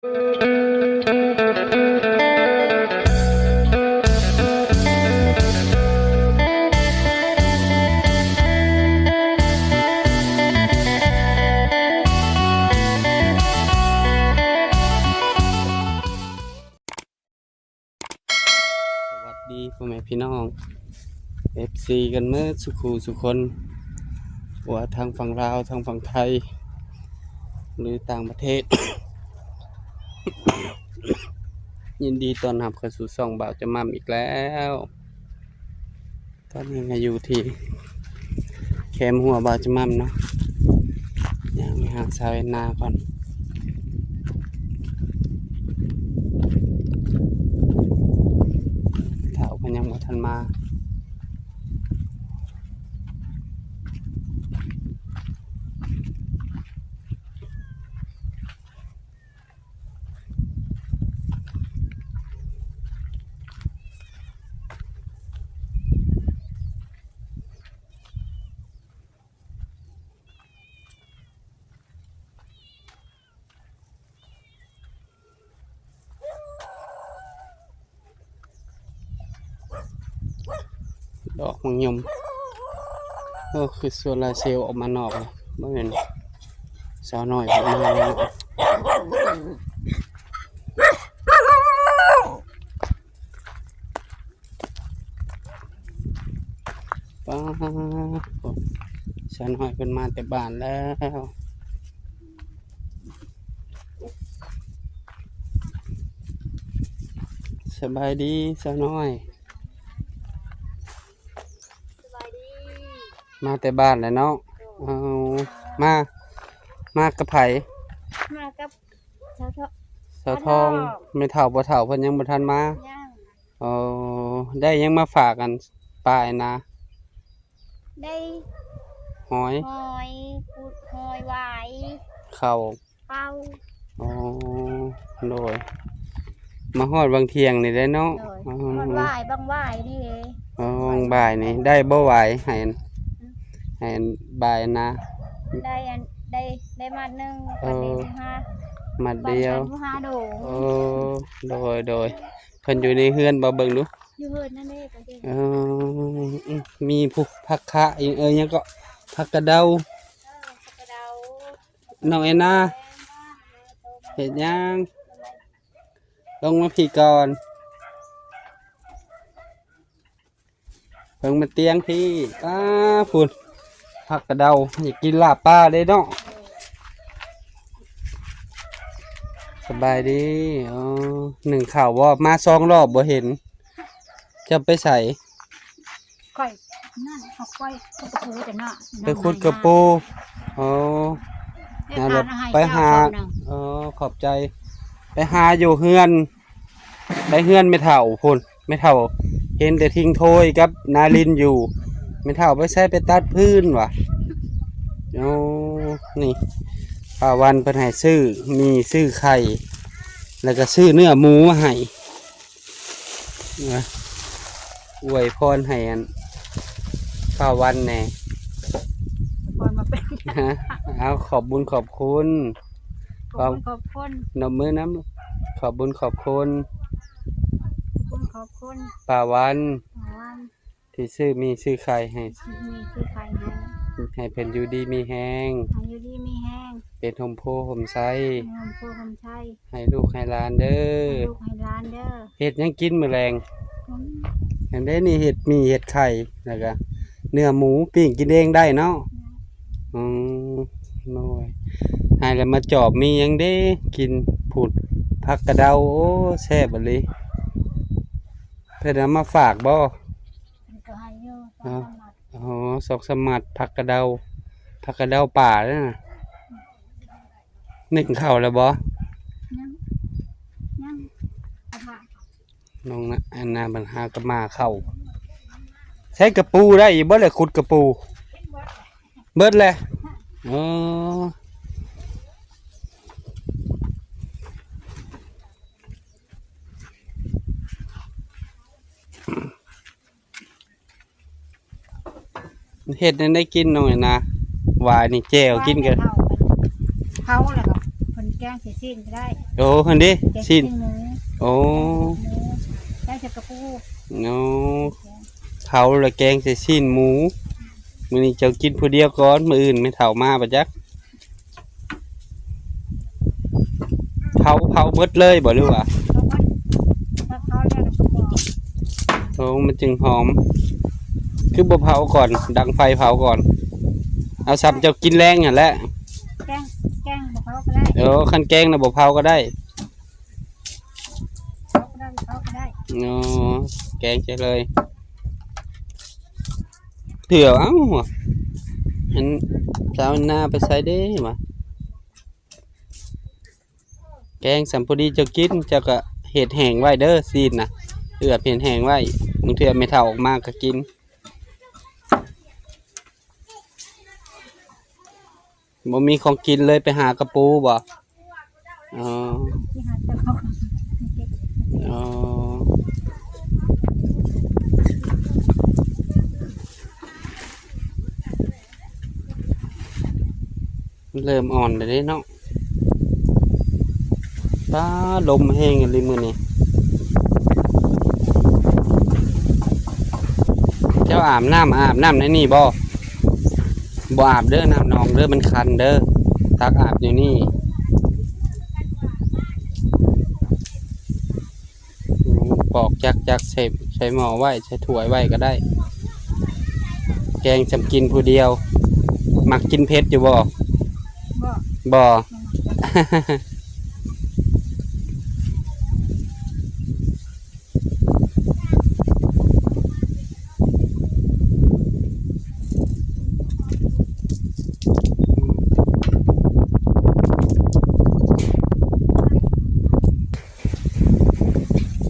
ສະຫວັດດີພໍ່ແມ່ພີ່ນ້ອງ ເອັຟຊີ ກັນເໝິດສູ່ຄູ່ສູ່ຄົນ ບໍ່ວ່າທາງຝັ່ງລາວ ທາງຝັ່ງໄທ ຫຼືຕ່າງປະເທດ ຍິນດີຕ້ອນຮັບເຂົ້າສູ່ຊ່ອງບ່າວຈະໝ່ຳອີກແລ້ວ. ຕອນນີ້ກໍຢູ່ທີ່ແຄມຮົ້ວບ່າວຈະໝ່ຳເນາະ ຍ່າງໄປຫາສາວແອນນາກ່ອນ ເຖົ້າເພິ່ນຍັງບໍ່ທັນມາ. ດອກໝາກຍົມ ໂອ້ ຄືໂຊລາເຊວອອກມານອກລະ ບໍ່ແມ່ນສາວນ້ອຍເພິ່ນມາແລ້ວເນາະ. ປ້າດ ສາວນ້ອຍເພິ່ນມາແຕ່ບ້ານແລ້ວ. ສະບາຍດີສາວນ້ອຍ. ສະບາຍດີ. ມາແຕ່ບ້ານແລ້ວເນາະ. ໂດຍ. ເອົາ ມາ ມາກັບໃຜ? ມາກັບສາວທ- ສາວທອງ. ແມ່ເຖົ້າ ພໍ່ເຖົ້າເພິ່ນຍັງບໍ່ທັນມາ? ຍັງ. ອໍ ໄດ້ຫຍັງມາຝາກອັນປ້າແອນນາ? ໄດ້ ຫອຍ ຫອຍ ກຸດ ຫອຍຫວາຍ ເຂົ້າ ເຂົ້າ. ອໍ ໂດຍ ມາຮອດຫວ່າງທ່ຽງນີ້ແຫຼະເນາະ. ໂດຍ. ອໍ ຮອດຫວ່າຍ ບັງຫວາຍນີ້ເດ. ອໍ ບັງຫວາຍນີ້ ໄດ້ບໍ່ຫວາຍ ໃຫ້ອັນ ໃຫ້ອັນປ້າແອນນາ? ໄດ້ອັນ ໄດ້ ໄດ້ມັດໜຶ່ງ. ອໍ ມັດດຽວ. ອໍ ໂດຍ ໂດຍ ໂດຍ. ເພິ່ນຢູ່ໃນເຮືອນບໍ່ ເບິ່ງດູ? ຢູ່ເຮືອນນັ້ນເດ້. ເອີ ມີຜູ້ ຜັກຄະອີກ ເອີ ຫຍັງເກາະ ຜັກກະເດົາ. ເອີ ຜັກກະເດົາ. ນ້ອງແອນນາ ເຮັດຫຍັງ? ລົງມາພີ້ກ່ອນ. ເບິ່ງມາຕຽງພີ້. ອ້າ ພຸ້ນ ຜັກກະເດົາ ຢາກກິນລາບປາເດ້ເນາະ. ສະບາຍດີ. ອໍ ໜຶ້ງເຂົ້າບໍ່? ມາສອງລອບບໍ່ເຫັນ. ເຈົ້າໄປໃສ? ຂ້ອຍນັ້ນ ເອົາຂ້ອຍຂຸດກະປູແຕ່ເນາະ. ໄປຂຸດກະປູ. ອໍ ໄປຫາ ອໍ ຂອບໃຈ. ໄປຫາຢູ່ເຮືອນ ໄປເຮືອນແມ່ເຖົ້າພຸ້ນ ແມ່ເຖົ້າເຫັນແຕ່ທິງໂທຍກັບນາລິນຢູ່. ແມ່ເຖົ້າໄປໃສ? ໄປຕັດຟືນຫວາ. ໂອ້ ນີ້ ປ້າວັນເພິ່ນໃຫ້ຊື້ໝີ່ ຊື້ໄຂ່ ແລ້ວກໍຊື້ເນື້ອໝູມາໃຫ້. ອວຍພອນໃຫ້ອັນ ປ້າວັນແດ່. ອວຍພອນມາເປັນ ເອົາ ຂອບບຸນຂອບຄຸນ. ຂອບ ຂອບຄຸນ ຂອບຄຸນ. ນົບມືນຳ. ຂອບບຸນຂອບຄຸນ. ຂອບຄຸນຂອບຄຸນ ປ້າວັນ ປ້າວັນ ທີ່ຊື້ໝີ່ຊື້ໄຂ່ໃຫ້ ທີ່ຊື້ໝີ່ຊື້ໄຂ່ໃຫ້ ໃຫ້ເພິ່ນຢູ່ດີມີແຮງ ໃຫ້ຢູ່ດີມີແຮງ ເປັນຮົ່ມໂພຮົ່ມໄຊ ເປັນຮົ່ມໂພຮົ່ມໄຊ ໃຫ້ລູກໃຫ້ຫຼານເດີ ໃຫ້ລູກໃຫ້ຫຼານເດີ. ເຮັດຫຍັງກິນມື້ແລງ? ອືມ ອັນໃດນີ້ ເຮັດໝີ່ເຮັດໄຂ່ ແລ້ວກະເນື້ອໝູປີ້ງກິນເອງໄດ້ເນາະ. ອືມ ໂດຍ. ໃຫ້ແລ້ວມາຈອບມີຫຍັງເດ້ກິນພຸ້ນ ຜັກກະເດົາ. ໂອ້ ແຊບອີ່ຫຼີ. ເພິ່ນເອົາມາຝາກບໍ່? ເພິ່ນກໍໃຫ້ຢູ່ ອໍ ສອງສາມມັດ. ອໍ ສອງສາມມັດ ຜັກກະເດົາ ຜັກກະເດົາປ່າເດ້ນະ. ໜຶ້ງເຂົ້າແລ້ວບໍ່? ຍັງ ຍັງ ເອົາຜ້າ ນ້ອງນະ ອັນນາບັນຫາກະມາເຂົ້າ. ໃຊ້ກະປູໄດ້ອີກບໍ່ລະ? ຂຸດກະປູ ເບິດແລ້ວ. ອໍ ເຮັດແນວໃດກິນນ້ອຍນະ? ຫວາຍນີ້ແຈ່ວກິນກັນ ເຜົາແລ້ວກໍເພິ່ນແກງໃສ່ ຊີ້ນກໍໄດ້. ໂອ້ ຫັ້ນເດ້ ຊີ້ນ ຊີ້ນໝູ. ໂອ້ ແກງໃສ່ກະປູ. ໂອ້ ເຜົາແລ້ວແກງໃສ່ຊີ້ນໝູ. ມື້ນີ້ເຈົ້າກິນຜູ້ດຽວກ່ອນ ມື້ອື່ນແມ່ເຖົ້າມາບໍ່ຈັກ. ເຜົາ ເຜົາໝົດເລີຍບໍ່ ຫຼືວ່າ? ເຜົາໝົດ ຖ້າເຜົາແລ້ວກໍບໍ່. ໂອ້ ມັນຈຶ່ງຫອມ. ຄືບໍ່ເຜົາກ່ອນ ດັງໄຟເຜົາກ່ອນ? ເອົາສ່ຳເຈົ້າກິນແລງຫັ້ນແຫຼະ. ແກງ ແກງບໍ່ເຜົາກໍໄດ້. ໂອ້ ຄັນແກງນະບໍ່ເຜົາກໍໄດ້. ເຜົາກໍໄດ້ ບໍ່ເຜົາກໍໄດ້. ອໍ ແກງໃສ່ເລີຍ. ເທື່ອ ເອົ້າ ອັນສາວໜ້າໄປໃສເດ້ຫວາ? ແກງສ່ຳພໍດີເຈົ້າກິນ ເຈົ້າກໍເຮັດແຫ້ງໄວ້ເດີ ຊີ້ນນະ ເອືອບເຮັດແຫ້ງໄວ້ ບາງເທື່ອແມ່ເຖົ້າອອກມາກໍກິນ. ບໍ່ມີຂອງກິນເລີຍ ໄປຫາກະປູບໍ່? ອໍ ໄປຫາເຈົ້າຂອງ. ອໍ ເລີ່ມອ່ອນແລ້ວເດ້ເນາະ. ປ້າ ລົມແຮງອີ່ຫຼີມື້ນີ້. ເຈົ້າອາບນ້ຳ ອາບນ້ຳໃນນີ້ບໍ່? ບໍ່ອາບເດີ ນ້ຳໜອງເດີ ມັນຄັນເດີ ຕັກອາບຢູ່ນີ້. ອືມ ປອກຈັກໆ ໃສ່ ໃສ່ໝໍ້ໄວ້ ໃສ່ຖ້ວຍໄວ້ກໍໄດ້. ແກງສ່ຳກິນຜູ້ດຽວ. ມັກກິນເຜັດຢູ່ບໍ່? ບໍ່ ບໍ່. ບໍ່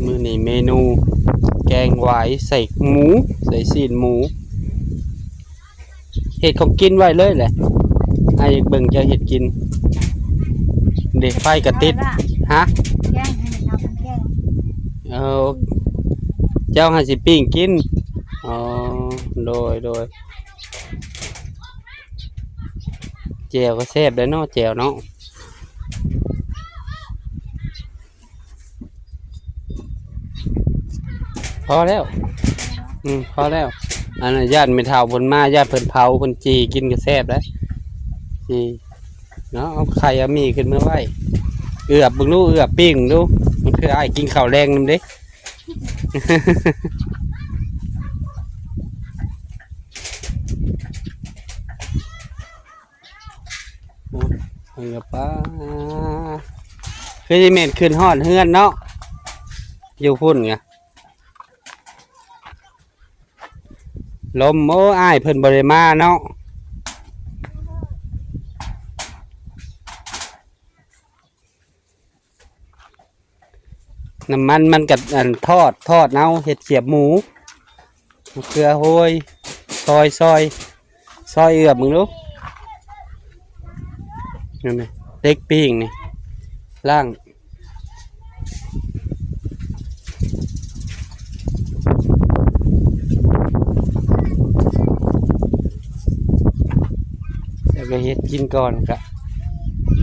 ມື້ນີ້ເມນູແກງຫວາຍໃສ່ໝູ ໃສ່ຊີ້ນໝູ. ເຮັດຂອງກິນໄວ້ເລີຍແຫຼະ. ອ້າຍຢາກເບິ່ງເຈົ້າເຮັດກິນ. ເດ ໄຟກໍຕິດ. ຮະ? ແກງໃຫ້ເຮົາກິນແກງ. ເອີ ເຈົ້າຫາຊິປີ້ງກິນ. ອໍ ໂດຍ ໂດຍ. ແຈ່ວກໍແຊບເດ້ເນາະ ແຈ່ວເນາະ. ພໍແລ້ວ ອືມ ພໍແລ້ວ. ອັນນັ້ນຢ້ານແມ່ເຖົ້າເພິ່ນມາ ຢ້ານເພິ່ນເຜົາ ເພິ່ນຈີ່ກິນກໍແຊບໄດ໋. ຈີ່ເນາະ ເອົາໄຂ່ເອົາໝີ່ຂຶ້ນມາໄວ້ ເອືອບເບິ່ງດູ ເອືອບປີ້ງເບິ່ງດູ. ມັນຄືອ້າຍກິນເຂົ້າແລງນຳເດ້. ໂອ້ຍ ເພິ່ນກໍປາ ຄືຊິແມ່ນຂຶ້ນຮອດເຮືອນເນາະ ຢູ່ພຸ້ນກະ ລົມ. ໂອ້ ອ້າຍເພິ່ນບໍ່ໄດ້ມາເນາະ. ນ້ຳມັນມັນກໍ ອັນ ທອດ ທອດເອົາ ເຮັດຂຽບໝູ ມະເຂືອໂຮຍ ຊອຍ ຊອຍ ຊອຍເອືອບເບິ່ງດູ. ນັ້ນນະ ເຫຼັກປີ້ງນີ້ ລ້າງ ແລ້ວກໍເຮັດກິນກ່ອນ ກະ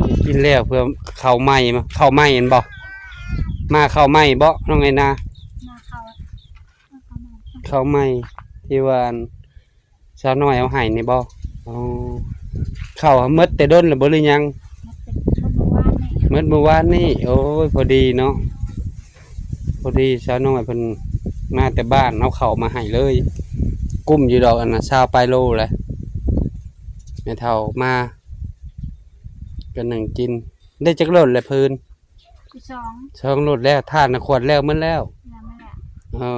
ເຮັດກິນແລ້ວເພື່ອເຂົ້າໃໝ່ ເຂົ້າໃໝ່ແມ່ນບໍ່? ມາເຂົ້າໃໝ່ບໍ່ ນ້ອງໄອນາ? ມາເຂົ້າ ເຂົ້າໃໝ່ ເຂົ້າໃໝ່ທີ່ວ່າ ອັນ ສາວນ້ອຍເອົາໃຫ້ນີ້ບໍ່? ອໍ ເຂົ້າໝົດແຕ່ດົນແລ້ວບໍ່ ຫຼືຍັງ? ໝົດມື້ວານນີ້. ໝົດມື້ວານນີ້. ໂອ້ຍ ພໍດີເນາະ ພໍດີສາວນ້ອຍເພິ່ນມາແຕ່ບ້ານ ເອົາເຂົ້າມາໃຫ້ເລີຍ. ກຸ້ມຢູ່ດອກ ອັນນະ ຊາວປາຍໂລແຫຼະ. ແມ່ເຖົ້າມາກໍໜຶ້ງກິນ. ໄດ້ຈັກໂລດແລ້ວເພິ່ນ? ສອງ ສອງໂລດແລ້ວ. ຖ່ານນະຂວດແລ້ວໝົດແລ້ວ? ແລ້ວໝົດແລ້ວ. ເອີ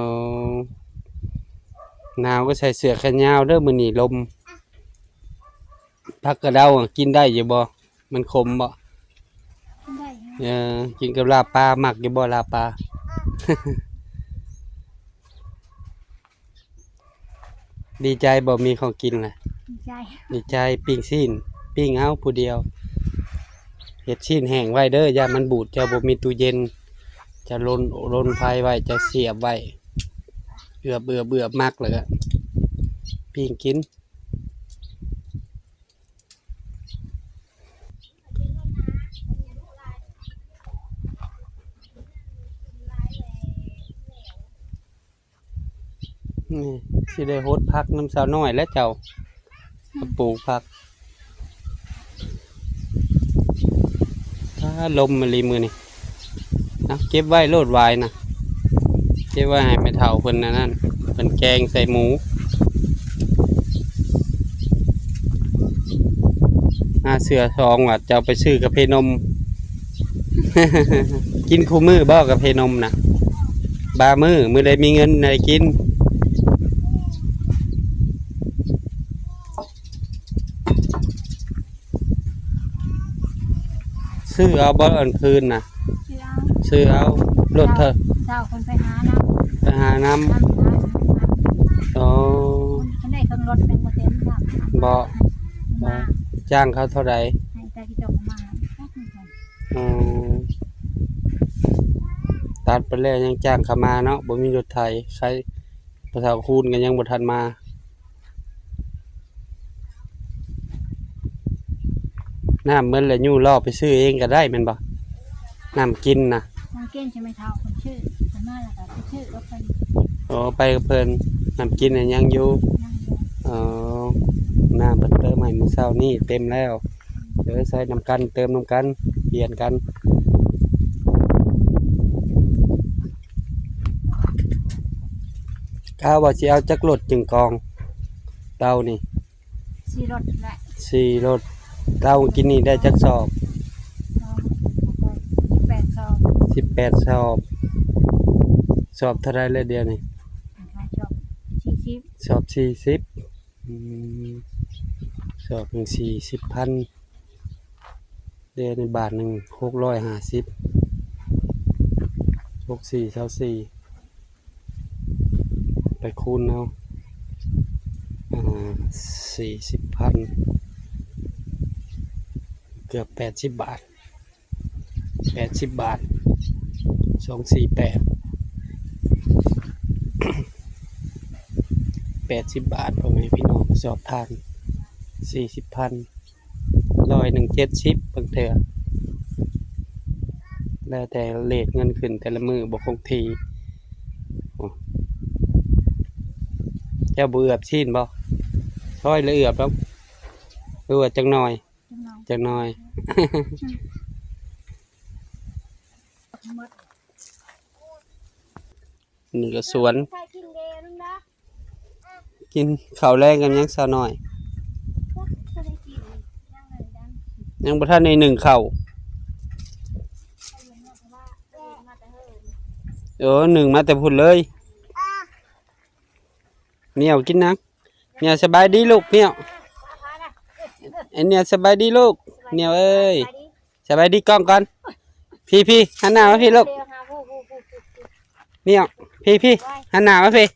ໜາວກໍໃສ່ເສື້ອແຂນຍາວເດີ ມື້ນີ້ລົມ. ຜັກກະເດົາກິນໄດ້ຢູ່ບໍ່? ມັນຂົມບໍ່? ກິນໄດ້ຢູ່. ເອີ ກິນກັບລາບປາ ມັກຢູ່ບໍ່ລາບປາ? ດີໃຈບໍ່ ມີຂອງກິນລະ? ດີໃຈ ດີໃຈ. ປີ້ງຊີ້ນ ປີ້ງເອົາຜູ້ດຽວ. ເຮັດຊີ້ນແຫ້ງໄວ້ເດີ ຢ້ານມັນບູດ ເຈົ້າບໍ່ມີຕູ້ເຢັນ ຈະລົນ ລົນໄຟໄວ້ ຈະສຽບໄວ້ ເອືອບໆ ໝັກ ແລ້ວກະປີ້ງກິນ. ນີ້ ຊິໄດ້ຫົດຜັກນຳສາວນ້ອຍແຫຼະເຈົ້າ ມາປູກຜັກ. ຟ້າລົມອີ່ຫຼີມື້ນີ້. ເອົາ ເກັບໄວ້ໂລດຫວາຍນະ ເກັບໄວ້ໃຫ້ແມ່ເຖົ້າເພິ່ນອັນນັ້ນ ເພິ່ນແກງໃສ່ໝູ. ຫາເສື້ອສອງວ່າ ເຈົ້າໄປຊື້ກາເຟນົມ ກິນຄູ່ມື້ບໍ່ກາເຟນົມນະ? ບາງມື້ ມື້ໃດມີເງິນໄດ້ກິນ. ຊື້ເອົາບໍ່ອັນພື້ນນະ? ຊື້ເອົາ ຊື້ເອົາ. ລົດເທື່ອ ເຈົ້າ ເພິ່ນໄປຫານຳ ໄປຫານຳ. ອໍ ເພິ່ນໄດ້ເຄື່ອງລົດ ຍັງບໍ່ເຕັມນຳ ບໍ່ ມາ ຈ້າງເຂົາເທົ່າໃດ? ໃຫ້ແຕ່ທີ່ເຈົ້າມາ ອໍ ຕັດໄປແລ້ວຍັງຈ້າງເຂົາມາເນາະ ບໍ່ມີລົດໄຖ. ໃຊ້ພໍ່ເຖົ້າຄູນກໍຍັງບໍ່ທັນມາ. ນ້ຳເບິດແລ້ວ ຍູ້ລໍ້ໄປຊື້ເອງກໍໄດ້ແມ່ນບໍ່? ນ້ຳກິນນະ ນ້ຳກິນຊິແມ່ເຖົ້າເພິ່ນຊື້ ເພິ່ນມາແລ້ວກໍໄປຊື້ກັບເພິ່ນ. ອໍ ໄປກັບເພິ່ນ. ນ້ຳກິນນະຍັງຢູ່? ຍັງຢູ່. ອໍ ນ້ຳເພິ່ນເຕີມໃຫ້ມື້ເຊົ້ານີ້ເຕັມແລ້ວ. ເອີ ໃສ່ນຳກັນ ເຕີມນຳກັນ ປ່ຽນກັນ. ກະວ່າຊິເອົາຈັກລົດຈຶ່ງກອງເຕົານີ້? ສີ່ລົດແຫຼະ ສີ່ລົດ. ເຕົາກິນນີ້ໄດ້ຈັກສອບ? ສອງ ສິບແປດສອບ ສິບແປດສອບ. ສອບເທົ່າໃດແລ້ວດຽວນີ້? ສອບສີ່ສິບ ສອບສີ່ສິບ. ອືມ ສອບໜຶ່ງສີ່ສິບພັນ ເດ ໃນບາດໜຶ່ງຫົກຮ້ອຍຫ້າສິບ ຫົກສີ່ຊາວສີ່ ໄປຄູນເອົາ ອ່າ ສີ່ສິບພັນ ເກືອບແປດສິບບາດ. ແປດສິບບາດ ສອງສີ່ແປດ ແປດສິບບາດ ພໍ່ແມ່ພີ່ນ້ອງ ສອບຖ່ານ ສີ່ສິບພັນ ຮ້ອຍໜຶ່ງເຈັດສິບ ບາງເທື່ອ ແລ້ວແຕ່ເຣດເງິນຂຶ້ນແຕ່ລະມື້ບໍ່ຄົງທີ່. ໂອ້ ເຈົ້າບໍ່ເອືອບຊີ້ນບໍ່? ຊອຍແລ້ວເອືອບແລ້ວ ເອືອບຈັກໜ່ອຍ. ຈັກໜ່ອຍ ຈັກໜ່ອຍ. ນີ້ກໍສວນ ກິນເຂົ້າແລງກັນຍັງສາວນ້ອຍ? ຍັງບໍ່ທັນໄດ້ໜຶ້ງເຂົ້າ. ເອີ ໜຶ້ງມາແຕ່ພຸ້ນເລີຍ. ໜຽວກິນນະ. ໜຽວ ສະບາຍດີລູກ ໜຽວ. ໄອ້ໜຽວ ສະບາຍດີລູກ ໜຽວເອີຍ. ສະບາຍດີກ້ອງກ່ອນ. ພີ້ໆ ຫັນໜ້າມາພີ້ລູກ. ໜຽວ ພີ້ໆ ຫັນໜ້າມາພີ້.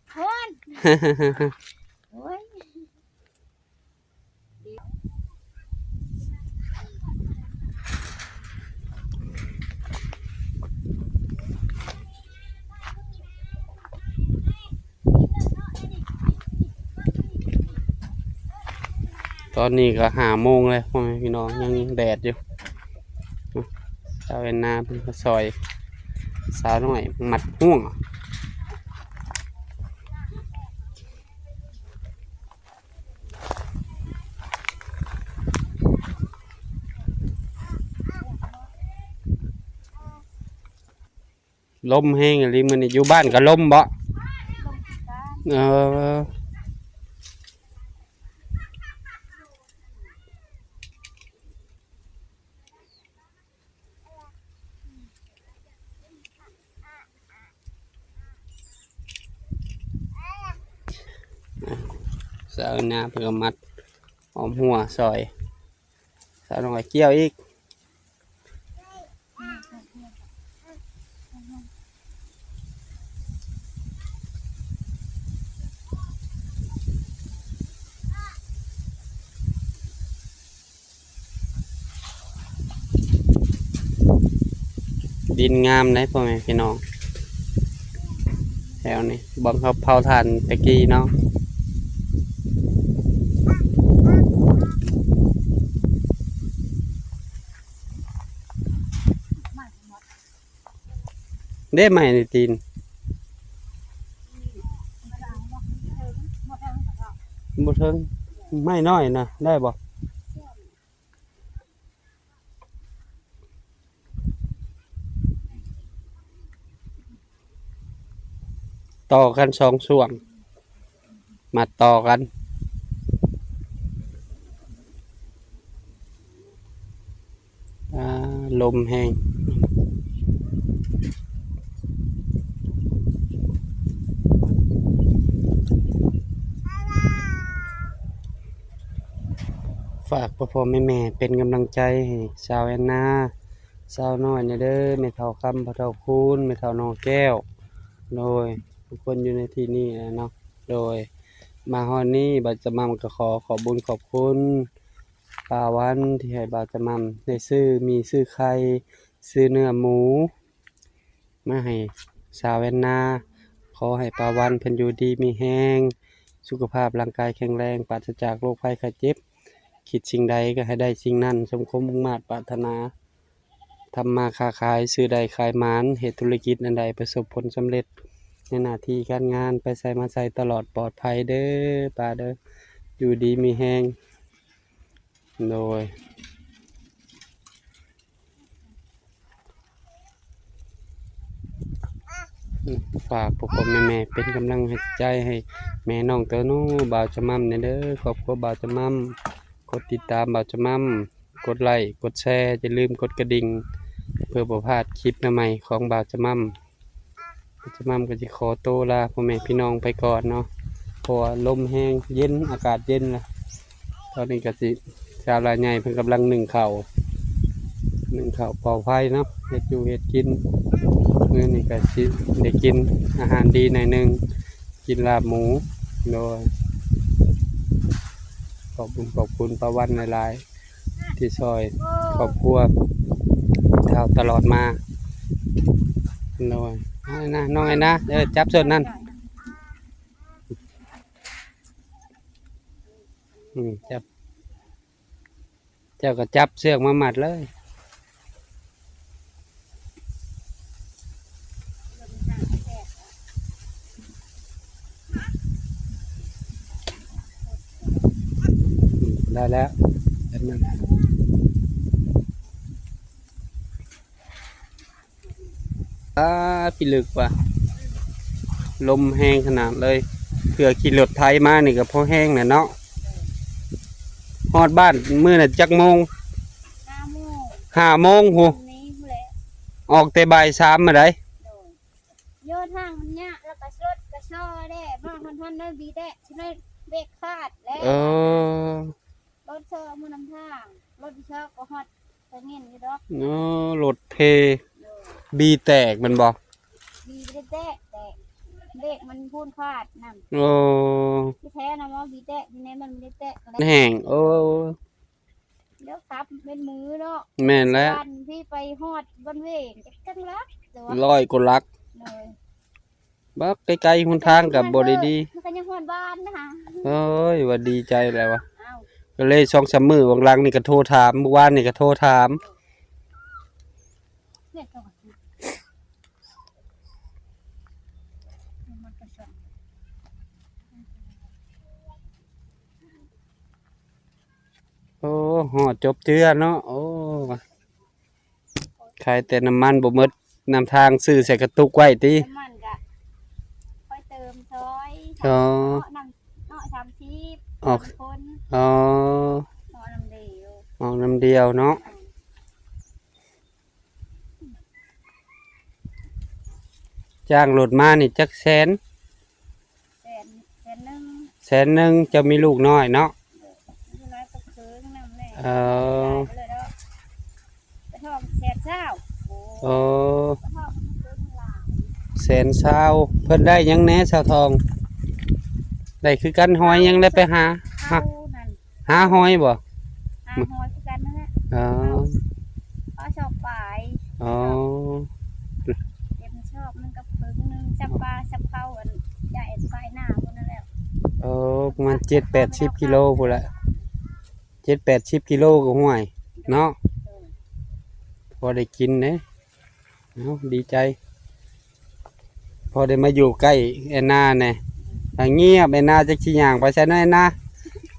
ຕອນນີ້ກໍຫ້າໂມງແລ້ວ ພໍ່ແມ່ພີ່ນ້ອງ ຍັງແດດຢູ່. ຊາວແອນນາເພິ່ນກໍຊ່ອຍສາວນ້ອຍມັດຫ່ວງ. ລົມແຮງອີ່ຫຼີມື້ນີ້. ຢູ່ບ້ານກໍລົມບໍ? ເອີ. ສາວນາເພິ່ນກໍມັດຫອມຫົວຊ່ອຍ ສາວນ້ອຍກ່ຽວອີກ. ດິນງາມເດ້ ພໍ່ແມ່ພີ່ນ້ອງ ແຖວນີ້ ບ່ອນເຂົາເຜົາຖ່ານແຕ່ກີ້ເນາະ. ເດ້ ໄມ້ໃນຕີນ. ເບິ່ງໄມ້ນ້ອຍນະ ໄດ້ບໍ່? ຕໍ່ກັນສອງຊ່ວງ ມັດຕໍ່ກັນ. ອ່າ ລົມແຮງ. ຝາກພໍ່ໆແມ່ໆເປັນກຳລັງໃຈໃຫ້ສາວແອນນາ ສາວນ້ອຍແດ່ເດີ ແມ່ເຖົ້າຄຳ ພໍ່ເຖົ້າຄູນ ແມ່ເຖົ້າໜໍ່ແກ້ວ ໂດຍ ທຸກຄົນຢູ່ໃນທີ່ນີ້ແຫຼະເນາະ. ໂດຍ ມາຮອດນີ້ ບ່າວຈະໝ່ຳກໍຂໍຂອບບຸນຂອບຄຸນປ້າວັນ ທີ່ໃຫ້ບ່າວຈະໝ່ຳໄດ້ຊື້ໝີ່ຊື້ໄຂ່ ຊື້ເນື້ອໝູ ມາໃຫ້ສາວແອນນາ. ຂໍໃຫ້ປ້າວັນເພິ່ນຢູ່ດີມີແຮງ ສຸຂະພາບຮ່າງກາຍແຂງແຮງ ປາສະຈາກໂລກໄພໄຂ້ເຈັບ ຄິດສິ່ງໃດກໍໃຫ້ໄດ້ສິ່ງນັ້ນ ສົມຄວາມມຸ່ງມາດປາດຖະໜາ. ທຳມາຄ້າຂາຍ ຊື້ໄດ້ຂາຍໝານ ເຮັດທຸລະກິດອັນໃດປະສົບຜົນສຳເລັດ ໃນໜ້າທີ່ການງານ ໄປໃສມາໃສຕະຫຼອດປອດໄພເດີປ້າເດີ ຢູ່ດີມີແຮງ. ໂດຍ ອືມ ຝາກພໍ່ໆແມ່ໆເປັນກຳລັງໃຫ້ໃຈໃຫ້ແມ່ນ້ອງໂຕໂນ ບ່າວຈະໝ່ຳແດ່ເດີ ຄອບຄົວບ່າວຈະໝ່ຳ ກົດຕິດຕາມບ່າວຈະໝ່ຳ ກົດໄລ ກົດແຊ ຢ່າລືມກົດກະດິ່ງ ເພື່ອບໍ່ພາດຄລິບໃໝ່ໆຂອງບ່າວຈະໝ່ຳ. ຈະໝ່ຳກໍຊິຂໍໂຕລາພໍ່ແມ່ພີ່ນ້ອງໄປກ່ອນເນາະ ເພາະວ່າລົມແຮງ ເຢັນ ອາກາດເຢັນລະ. ຕອນນີ້ກໍຊິ ຊາວລາວໃຫຍ່ເພິ່ນກຳລັງໜຶ້ງເຂົ້າ ໜຶ້ງເຂົ້າເປົ່າໄຟເນາະ ເຮັດຢູ່ເຮັດກິນ. ມື້ນີ້ກໍຊິໄດ້ກິນອາຫານດີໜ້ອຍໜຶ່ງ ກິນລາບໝູ. ໂດຍ ຂອບບຸນຂອບຄຸນປ້າວັນຫຼາຍໆ ທີ່ຊ່ອຍຄອບຄົວເຮົາຕະຫຼອດມາ. ໂດຍ ນ້ອງແອນນາ ນ້ອງແອນນາ ເອີ ຈັບສ່ວນນັ້ນ ອືມ ຈັບ ເຈົ້າກໍຈັບເຊືອກມາມັດເລີຍ. ອືມ ໄດ້ແລ້ວ ແປັບໜຶ່ງ. ອາ ພິລຶກວ່າ ລົມແຮງຂະໜາດເລີຍ. ເພື່ອຂີ່ລົດໄຖມານີ້ກໍພໍແຮງແຫຼະເນາະ. ຮອດບ້ານມື້ນັ້ນຈັກໂມງ? ຫ້າໂມງ ຫ້າໂມງພຸ້ນ ນີ້ພຸ້ນແຫຼະ. ອອກແຕ່ບ່າຍສາມມາໃດ? ໂດຍ ໂຍທາງມັນຍາກ ແລ້ວກໍລົດກໍຊໍແດ່ ມາຮອນໆ ໃນບີແຕະ ຊິໄດ້ເບຣກຂາດແລ້ວ. ເອີ ລົດຊໍມື້ນຳທາງ ລົດຊໍກໍຮອດ ໄປເຫັນຢູ່ດອກ. ອໍ ລົດເພ ໂດຍ ບີແຕກແມ່ນບໍ່? ບີບໍ່ໄດ້ແຕກ ແຕ່ເບຣກມັນພູນຂາດນັ້ນ. ໂອ້ ທີ່ແທ້ນະ ບໍ່ບີແຕກ ທີ່ແທ້ມັນບໍ່ໄດ້ແຕກ ແຫ້ງ. ໂອ້ ດຽວຂັບເປັນມື້ເນາະ. ແມ່ນແລ້ວ ບ້ານທີ່ໄປຮອດບ້ານເວງຈັກ ຈັກຫຼັກ ແຕ່ວ່າ ຮ້ອຍກວ່າຫຼັກ. ໂດຍ ບັກໄກໆ ຫົນທາງກໍບໍ່ໄດ້ດີ ມັນກໍຍັງຮອດບ້ານນະ. ໂອ້ຍ ວ່າດີໃຈແລ້ວວະ. ເອົ້າ ກໍເລີຍສອງສາມມື້ຫວ່າງຫຼັງນີ້ກໍໂທຖາມ ມື້ວານນີ້ກໍໂທຖາມ. ໂອ້ ຮອດຈົບເທື່ອເນາະ. ໂອ້ ຂາຍແຕ່ນ້ຳມັນບໍ່ໝົດ ນຳທາງຊື້ໃສ່ກະຕຸກໄວ້ຕິ. ນ້ຳມັນກະຄ່ອຍເຕີມຊ່ອຍ. ອໍ ເນາະ ນ້ຳເນາະ ສາມສິບ ອອກ ສາມຄົນ. ອໍ ເນາະ ນ້ຳດຽວ ອອກນ້ຳດຽວເນາະ. ອືມ ຈ້າງລົດມານີ້ຈັກແສນ? ແສນ ແສນໜຶ່ງ ແສນໜຶ່ງ. ເຈົ້າມີລູກນ້ອຍເນາະ? ເອີ ໄປທອງແສນຊາວ. ໂອ້ ໄປທອງເພິ່ນຫຼາຍ ແສນຊາວ. ເພິ່ນໄດ້ຫຍັງແດ່ ຊາວທອງ? ໄດ້ຄືກັນ ຫອຍຫຍັງ ໄດ້ໄປຫາ ຫາ ເອົານັ້ນ ຫາຫອຍບໍ່? ຫາຫອຍຄືກັນນັ້ນແຫຼະ. ອໍ ເອົາ ເອົາຊອກປາຍ. ອໍ ເຕັມຊອກໜຶ່ງກັບເພິ່ງໜຶ່ງ ຊຳປາຊຳເຂົາ ອັນ ຈາກອັນປາຍໜ້າພຸ້ນນັ້ນແຫຼະ. ເອີ ປະມານເຈັດແປດສິບກິໂລພຸ້ນແຫຼະ ເຈັດແປດສິບກິໂລກໍຫ້ວຍເນາະ. ພໍໄດ້ກິນເດ້. ເອົ້າ ດີໃຈ ພໍໄດ້ມາຢູ່ໃກ້ແອນນາແດ່. ຖ້າງຽບ ແອນນາຈັກຊິຍ່າງໄປໃສເນາະ ແອນນາ.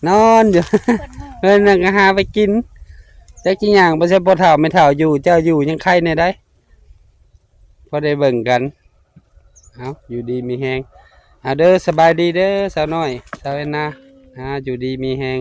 ນອນຢູ່ ເພິ່ນນັ້ນກໍຫາໄປກິນ ຈັກຊິຫຍັງ ບໍ່ໃຊ່ພໍ່ເຖົ້າແມ່ເຖົ້າຢູ່ ເຈົ້າຢູ່ຍັງໄຄແດ່ໃດ ພໍໄດ້ເບິ່ງກັນ. ເອົາ ຢູ່ດີມີແຮງ ເອົາເດີ ສະບາຍດີເດີ ສາວນ້ອຍ ສາວແອນນາ ອ່າ ຢູ່ດີມີແຮງ.